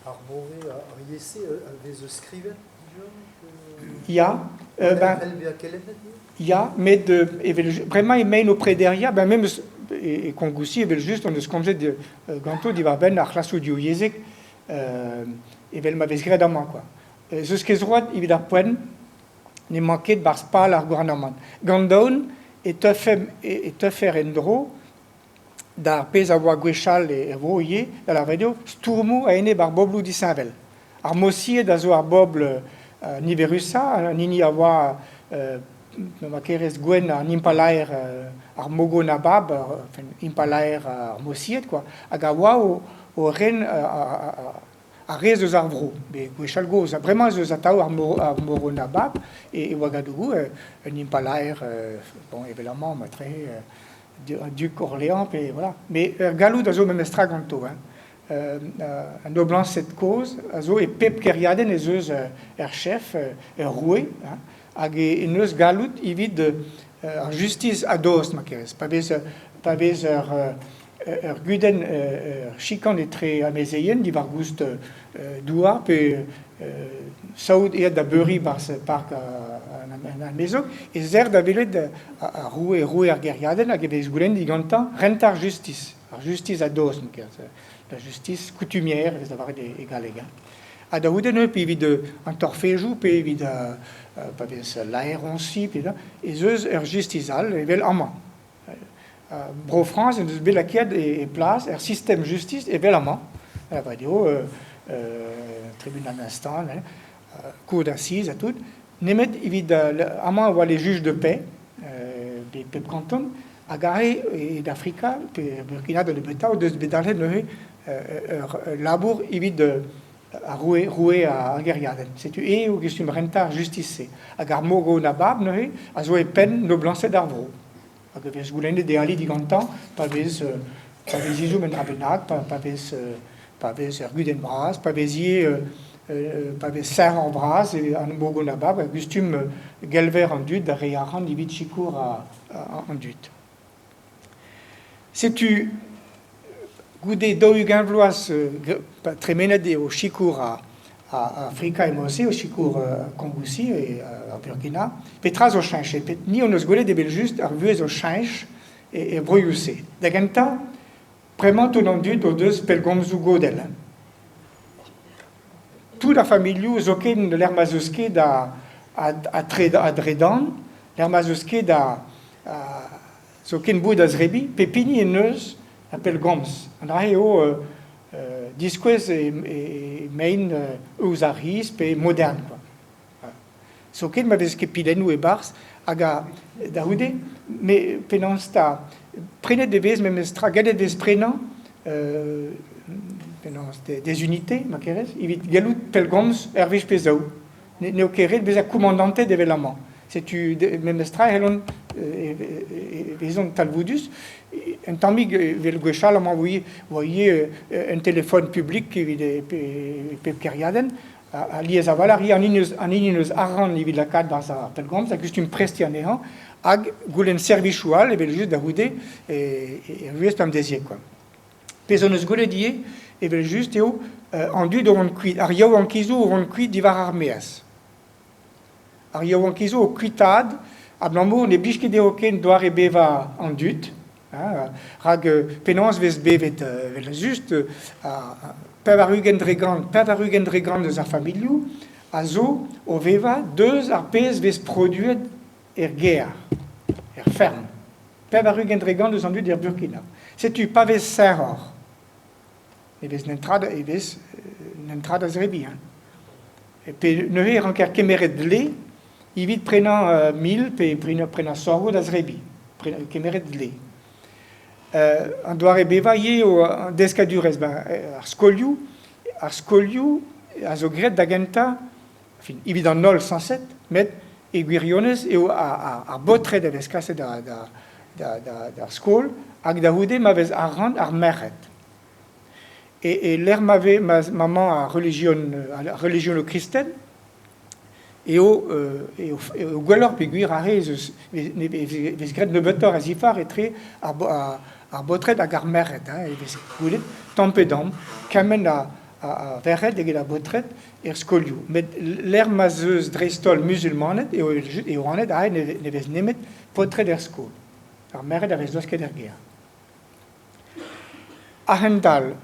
Ar mor-se, ar yezh-se a vez skrivet dija? Ya, ben, C'hell bezañ kelennet ivez? Ya, met evel bremañ emaint o prederiañ, ben memes e Kongoussi evel-just hon eus komzet ganto diwar-benn ar c'hlasoù divyezhek evel ma vez graet amañ quoi. Ez eus ket zroad evit ar poent n'emañ ket 'barzh pal ar gouarnamant. Gant aon e teufemp e teufer en-dro d'ar pezh a oa gwechall er vro ivez, da lavaret eo stourmoù a-enep ar bobloù disheñvel. Ar Mosied a zo ar bobl niverusañ, an hini a oa ma kerez gwenn an impalaer ar Mogo Nabab, enfin impalaer ar Mosied quoi, hag a oa o ren ar rez eus ar vro, bet gwechall-gozh. Ha bremañ ez eus atav ar Moro Nabab e Ouagadougou, un impalaer, bon, evel amañ matre, dug Orléans, pe voilà. Mais ur galloud a zo memestra ganto. Hein. An noblañsed kozh a zo e pep kêriadenn ez eus ur chef, ur roue, hein, hag en deus galloud evit ar justis a-dost, ma kerez. Pa vez ur gudenn, ur chikan etre amezeien diwar-goust douar pe saout aet da beuriñ 'barzh park an amezog, ez eer da welet ar roue ar gêriadenn hag e vez goulennet digantañ rentañ ar justis, ar justis a-dost, ma kerez, la justice coutumière e vez lavaret e galleg. Ha da c'houde neuze, pe evit an torfedoù, pe evit pa vez laeroñsi, pe ez eus ur justis all evel amañ. Bro-Frañs en deus bet lakaet e plas er sistem justis evel amañ. Lavaret eo tribunal d'instance, cour d'assises ha tout, nemet evit amañ e oa les juges de paix pep kanton, hag aze e Afrika pe Burkina da nebeutañ o deus bet dalc'het neuze ur labour evit ar roue ar gêriadenn. Setu eo kustum rentañ ar justis-se. Hag ar Mogo Nabab neuze a zo e penn noblañsed ar vro. Hag e vez goulennet e ali digantañ pa vez ezhomm un dra bennak, pa vez ur gudenn bras, pa vez ivez pa vez serr bras an Mogo Nabab a gustum gelver an dud da reiñ arc'hant evit sikour an dud. Setu goude 40 vloaz tremenet eo sikour Afrika emañ-se, o sikour Kongoussi e ar Burkina. Petra zo cheñchet? Ni hon eus gwelet evel-just ar vuhez o cheñch er broioù-se. Da gentañ, bremañ tout an dud o deus pellgomzoù godell. Tout ar familhoù zoken lec'h ma'z eus ket a dredan, lec'h ma'z eus ket a zoken bout da zebriñ, pep hini en deus ur pellgomz. An dra-se eo diskouez emaint eus ar c'hiz pe modern quoi. Zoken ma vez ket pilennoù e-barzh hag da c'houde, me penaos 'ta, prenet e vez memestra, gallet e vez prenañ penaos des unités ma kerez, evit gallout pellgomz ur wech pe zaou. N'eo ket ret bezañ koumandantet evel amañ. Setu memestra e c'hellont e vezont talvoudus. Un tammig evel gwechall amañ oa ivez un telefon publik evit pep kêriadenn. Alies a-walc'h an hini n'eus arc'hant evit lakaat 'barzh ar pellgomz a gustum prestiñ anezhañ hag goulenn servijoù all evel-just da c'houde er vuhez pemdeziek kwa. Pezh hon eus gwelet ivez evel-just eo an dud o vont kuit, ar yaouankizoù o vont kuit diwar ar maez. Ar yaouankizoù o kuitaat abalamour ne blij ket dezho ken doare bevañ an dud, rak penaos e vez bevet evel-just 80%, 80% eus ar familhoù a zo o vevañ deus ar pezh 'vez produet er gêr, er ferm. 80% eus an dud er Burkina. Setu pa vez serroc'h e vez netra e vez netra da zebriñ. Hein. Pe neuze e ranker kemeret dle evit prenañ mil pe prenañ sorgo da zebriñ, kemeret dle. An doare bevañ ivez eo an deskadurezh, ben, ar skolioù a zo graet da gentañ, enfin, evit an holl sañset, met e gwirionez eo ar baotred a vez kaset d'ar skol hag da c'houde ma vez arc'hant ar merc'hed. E lec'h ma vez ma mañ ar relijion kristen eo eo gwelloc'h peogwir aze ez eus vez graet nebeutoc'h a zifar etre ar baotred hag ar merc'hed, hein, e vez gwelet tamm pe damm kement a a verc'hed eget ar baotred er skolioù. Met lec'h ma 'z eus dreist-holl muzulmaned eo eo anat aze ne vez nemet paotred er skol. Ar merc'hed a vez laosket er gêr. A-hend-all,